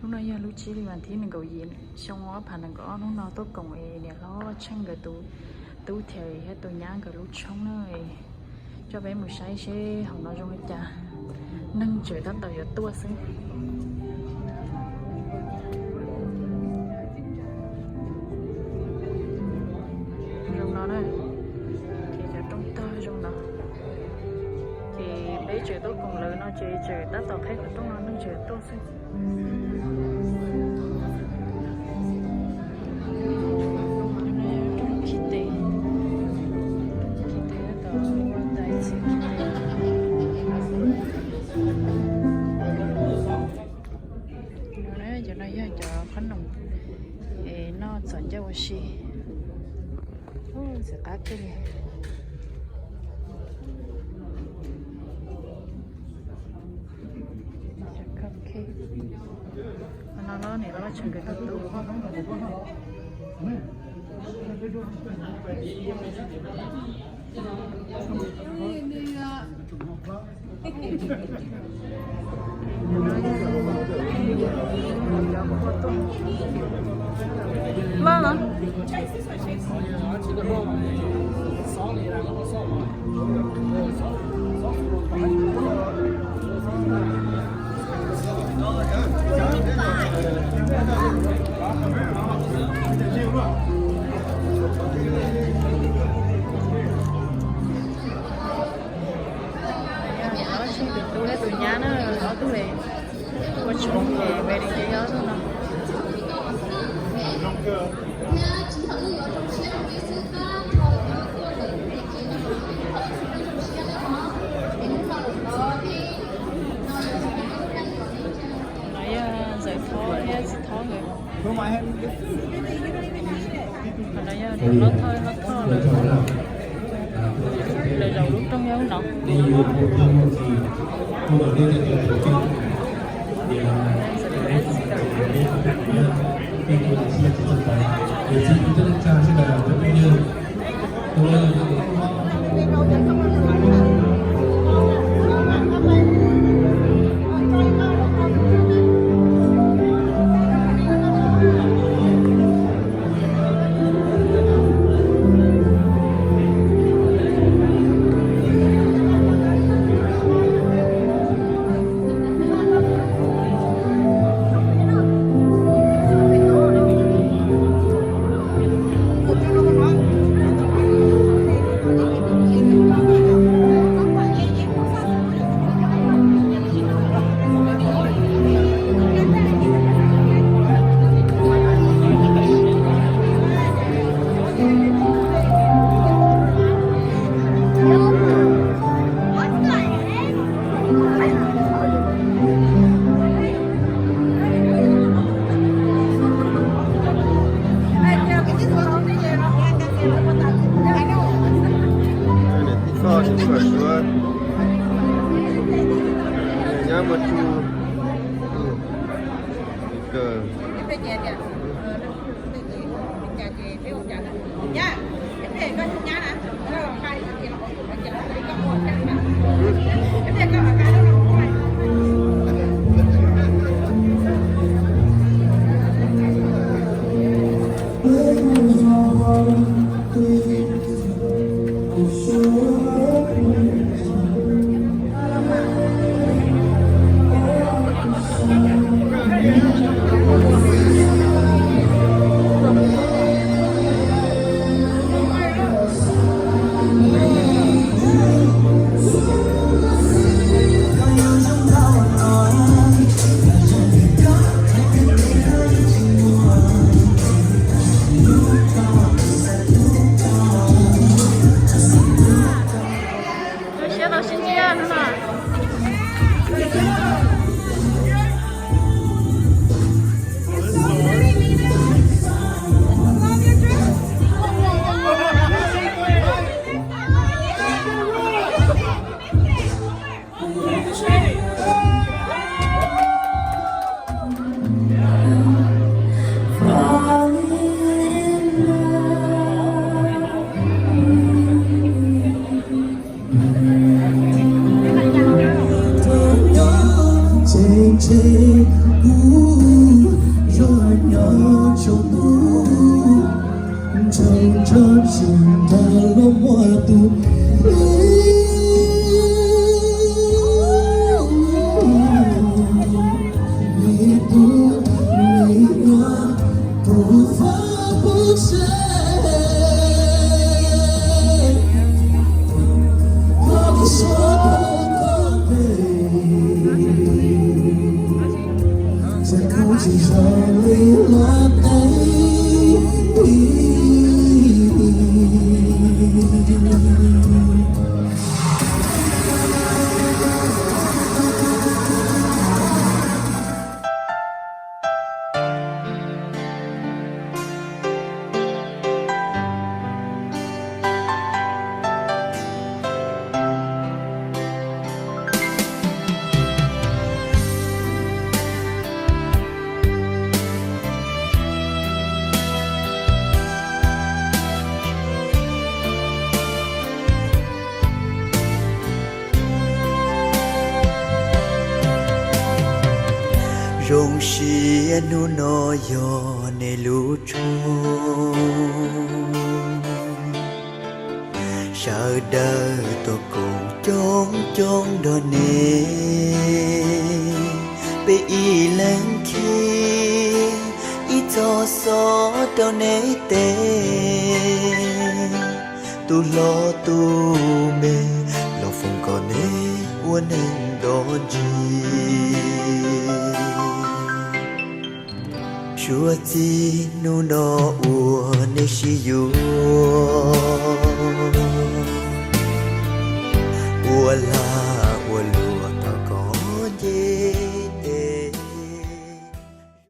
Hnub no yog lub tsib hli vas thib nees nkaum yim xyoo ob phav nees nkaum ob, hnub no tuaj koom niam hlob Tsheej nkawd tus tub thiab tus nyab nkawd lub tshoob na. Coj peb mus saib seb hauv no zoo li cas, neeg tseem tab tom yuav tuaj xwb. Zoo no na, ces cov rooj tag zoo no. Ces peb tseem tuaj koom lawv no ces tseem tab tom qhib qhov rooj no neeg tseem tuaj xwb. Rooj khi tes, khi tes tab tom ua tais txhij khi tes. Cov no yog cov qhob noom es noj txom ncauj ua si. Ntxim qab kiag li. No los niam hlob Tsheej nkawd tus tub. Maj los. Ob tug tus tub thiab tus nyab na, ob tug ua tshoob es me li ces yog ob tug no. No yog Ntxawm Thoj thiab Txiv Thoj nkawd. Qhov no yog Hlob Thoj, Hlob Thoj lawv, lawv zaum lub rooj yog no. Niam tij Thoj tsis tshua suav, nyab Muas Tsu. Lub siab tau sib ntsib hnub no. Tsis zoo li lawv tej. Zoo siab hnub no yog nej lub tshooj, sawv daws tuaj koom coob coob nrog nej, peb ib leeg khib ib txoj xov rau nej teb. Tus hlob tus me, los foom kom nej ua neeg nto ntsis. Suav txij hnub no uas nej sib yuav, ua la